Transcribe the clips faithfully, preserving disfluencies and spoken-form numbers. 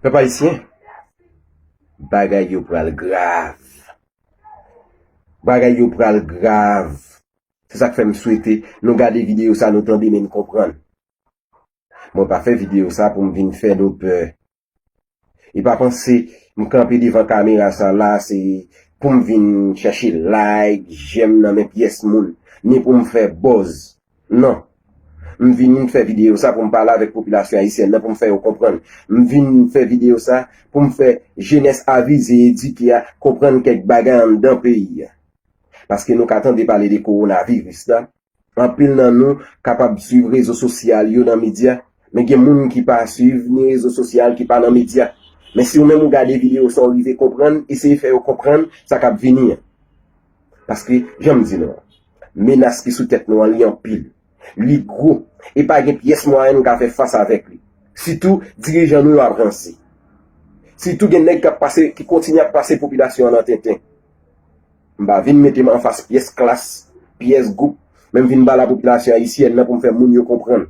Pèp ayisyen, bagay yo pral grav. Bagay yo pral grav. Se sa k fè m swete nou gade videyo sa, nou tande, men n konprann. Mwen pa fè videyo sa pou m vin fè nou pè. E pa panse m kanpe devan kamera sa la, se pou m vin chèche like, j'aime nan men pyès moun, ni pou m fè buzz. Non. M vin fè videyo sa pou m pale avèk popilasyon ayisyèn nan, pou m fè yo konprann. M vin fè videyo sa pou m fè jenès avize, edike a, konprann kèk bagay anndan peyi a. Paske nou ka tande pale de kowonaviris la. Anpil nan nou kapab swiv rezo sosyal yo nan medya, men gen moun ki pa swiv ni rezo sosyal, ki pa nan medya. Men si ou menm ou gade videyo sa, ou rive konprann, eseye fè yo konprann sa k ap vini an. Paske, jan m di nou an, menas ki sou tèt nou an, li anpil. Li gwo. E pa gen pyès mwayen nou ka fè fas avèk li. Sitou, dirijan nou yo ap ranse. Sitou, gen nèg k ap pase, ki kontinye ap pase popilasyon an nan tenten. M pa vin mete m anfas pyès klas, pyès gwoup, men m vin ba la popilasyon ayisyèn nan pou m fè moun yo konprann.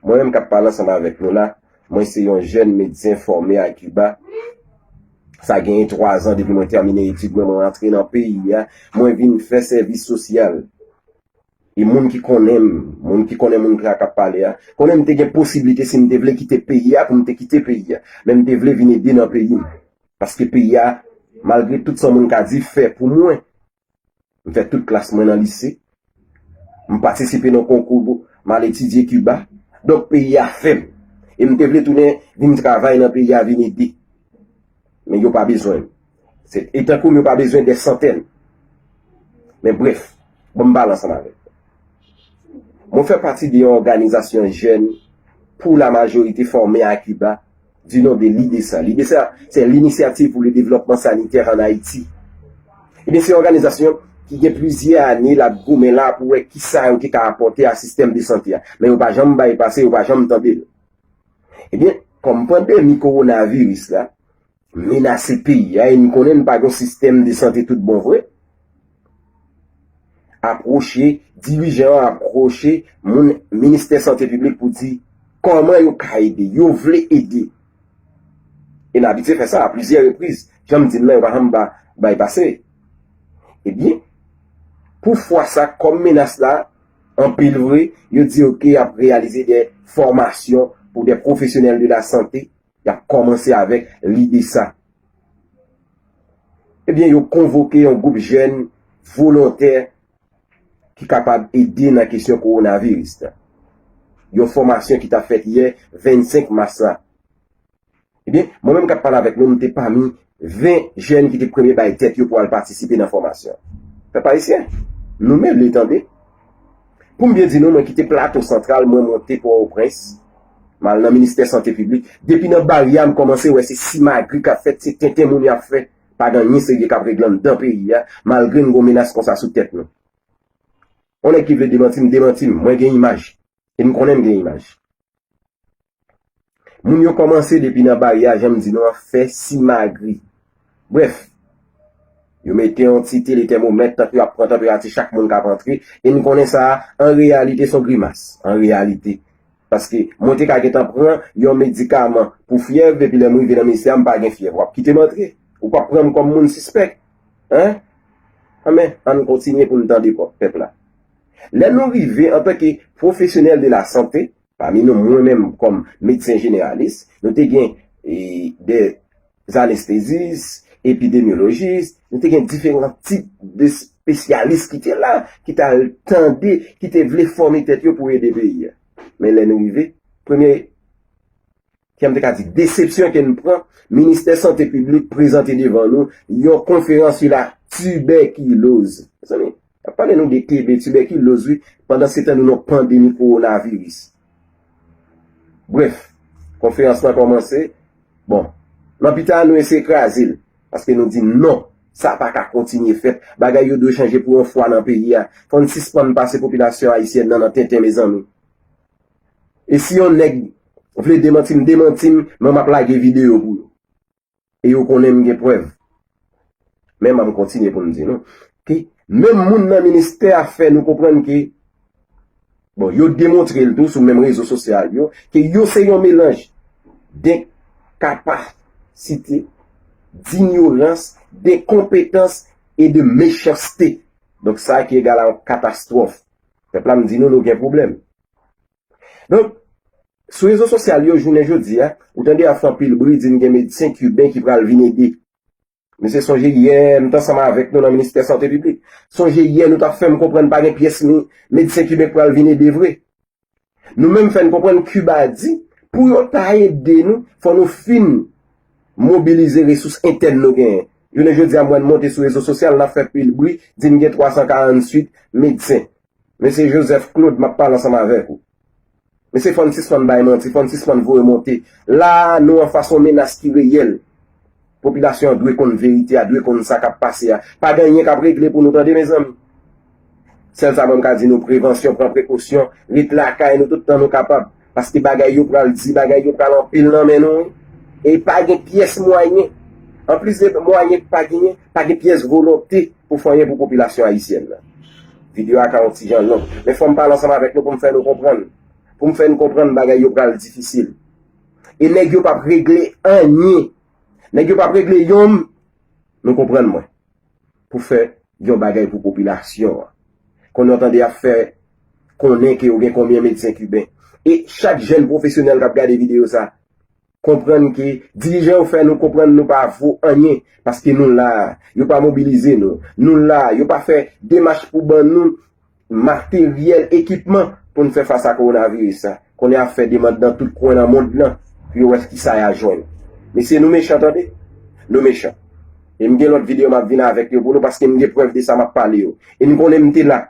Mwen menm k ap pale ansanm avèk nou la, mwen se yon jèn medsen fòme a Kiba. Sa genyen twa zan depi mwen tèmine etid mwen, mwen antre nan peyi a, mwen vin fè sèvis sosyal. E moun ki konnen m, moun ki konnen moun sa k ap pale a, konnen m te gen posiblite, si m te vle kite peyi a, pou m te kite peyi a. Men m te vle vin ede nan peyi m. Paske peyi a, malgre tout sa moun ka di, fè pou mwen. M fè tout klas mwen nan lise. M patisipe nan konkou, m al etidye Kiba. Donk, peyi a fè m. E m te vle tounen vin travay nan peyi a, vin ede. Men yo pa bezwen m. Se, e tankou m, yo pa bezwen dè santèn. Men brèf, bon, m pale ansanm avèk nou. Mwen fè pati de yon òganizasyon jèn pou la majorite fòme a Kiba, di non de lidesa. Lidesa, se l'Initiative pour le Développement Sanitaire en Haïti. Ebyen, se yon òganizasyon ki gen plizyè ane l ap goumen la pou wè kisa yo te ka apòte a sistèm de sante a. Men yo pa janm bay pase, yo pa janm tande l. Ebyen, kòm pandemi kowonaviris la menase peyi a, e n konnen n pa gen sistèm de sante tout bon vre, apwoche, dirijan an apwoche moun ministè sante piblik pou di kòman yo ka ede, yo vle ede. E n abitye fè sa a plizyè repriz. Jan m di n nan, yo pa janm ba, bay pase. Ebyen, pou fwa sa, kòm menas la anpil vre, yo di, oke, y ap reyalize de fòmasyon pou de pwofesyonèl de la sante. Y ap kòmanse avèk lidesa. Ebyen, yo konvoke yon gwoup jèn volontè ki kapab ede nan kesyon kowonaviris la. Yon fòmasyon ki t ap fèt yè, vennsenk mas la. Ebyen, mwen menm k ap pale avèk nou, m te pami ven jèn ki te premye bay tèt yo pou al patisipe nan fòmasyon. Pèp ayisyen, nou mele tande. Pou m byen di nou, mwen kite Plato Santral, mwen monte Pòtoprens, m al nan ministè sante piblik. Depi nan bari a, m kòmanse wè se simagri k ap fèt, se tenten moun y ap fè. Pa gen anyen serye k ap regle anndan peyi a, malgre n gen menas konsa sou tèt nou. On nèg ki vle demanti m, demanti m. Mwen gen imaj. E m konnen m gen imaj. Moun yo kòmanse depi nan bari a, jan m di nou an, fè simagri. Brèf, yo mete yon ti tele tèmomèt, tankou y ap pran tanperati chak moun k ap antre, e n konnen sa a, an reyalite, se yon grimas, an reyalite. Paske mwen te ka gentan pran yon medikaman pou fyèv, epi lè m rive nan ministè a, m pa gen fyèv. W ap kite m antre? Ou p ap pran m kòm moun sispèk? Hen? Anben, ann kontinye pou n tande pèp la. Lè nou rive antanke pwofesyonèl de la sante, pami nou, mwen menm kòm medsen jeneralis, nou te gen, e, de anestezis, epidemyolojis, nou te gen diferan tip de espesyalis ki te la, ki t al tande, ki te vle fòme tèt yo pou ede peyi a. Men lè nou rive, premye, jan m te ka di, desepsyon ke n pran, ministè sante piblik prezante devan nou yon konferans sou la tibèkiloz. Mezanmi, y ap pale nou de T B, tibèkiloz, wi, pandan se tan nou nan pandemi kowonaviris. Brèf, konferans lan kòmanse. Bon, nan pita a, nou eseye kraze l, paske nou di non, sa pa ka kontinye fèt. Bagay yo dwe chanje pou yon fwa nan peyi a. Fò n sispann pase popilasyon ayisyèn nan nan tenten, mezanmi. E si yon nèg vle demanti m, demanti m, men m ap lage videyo pou yo. E yo konnen m gen prèv. Men m ap kontinye pou m di nou ke menm moun nan ministè a fè nou konprann ke, bon, yo demontre l tou sou menm rezo sosyal yo, ke yo se yon melanj de kapasite, dinyorans, denkonpetans e de mechanste. Donk, sa ki egal a yon katastwòf. Pèp la, m di nou, nou gen pwoblèm. Donk, sou rezo sosyal yo, jounen jodi a, ou tande y ap fè anpil bri, di n gen medsen kiben ki pral vin ede. Mesye, sonje yè, m t ansanm avèk nou nan ministè sante piblik. Sonje yè, nou t ap fè m konprann pa gen pyès mi-, medsen kiben k pral vin ede vre. Nou menm fè n konprann Kiba di, pou yo ta ede nou, fò nou fin mobilize resous entèn nou genyen. Jounen jodi a, m wè n monte sou rezo sosyal, n ap fè pil bri, di n gen twa san karantuit medsen. Mesye Joseph Claude, m ap pale ansanm avèk ou. Mesye, fò n sispann bay manti, fò n sispann voye monte. La a, nou anfas yon menas ki reyèl. Popilasyon an dwe konn verite a, dwe konn sa k ap pase a. Pa gen anyen k ap regle pou nou, tande, mezanmi. Sèl sa mwen m ka di nou, prevansyon, pran prekosyon, ret lakay nou tout tan nou kapab. Paske bagay yo pral di, bagay yo pral anpil nan men nou, wi. E pa gen pyès mwayen. Anplis de mwayen k pa genyen, pa gen pyès volonte pou fè anyen pou popilasyon ayisyèn nan. Videyo a ka yon ti jan long, men fò m pale ansanm avèk nou pou m fè nou konprann. Pou m fè nou konprann bagay yo pral difisil. E nèg yo p ap regle anyen. Nèg yo p ap regle yonm, nou konprann mwen, pou fè yon bagay pou popilasyon an. Konnen w tande y ap fè konnen ke yo gen konbyen medsen kiben. E chak jèn pwofesyonèl k ap gade videyo sa, konprann ke dirijan yo fè nou konprann nou pa vo anyen, paske nou la, yo pa mobilize nou. Nou la, yo pa fè demach pou ban nou materyèl, ekipman pou n fè fas a kowonaviris sa. Konnen y ap fè demann nan tout kwen nan mond lan pou yo wè kisa y a jwenn. Mesye, nou mechan, tande. Nou mechan. E m gen lòt videyo m ap vin avèk yo pou nou, paske m gen prèv de sa m ap pale yo. E n konnen m te la.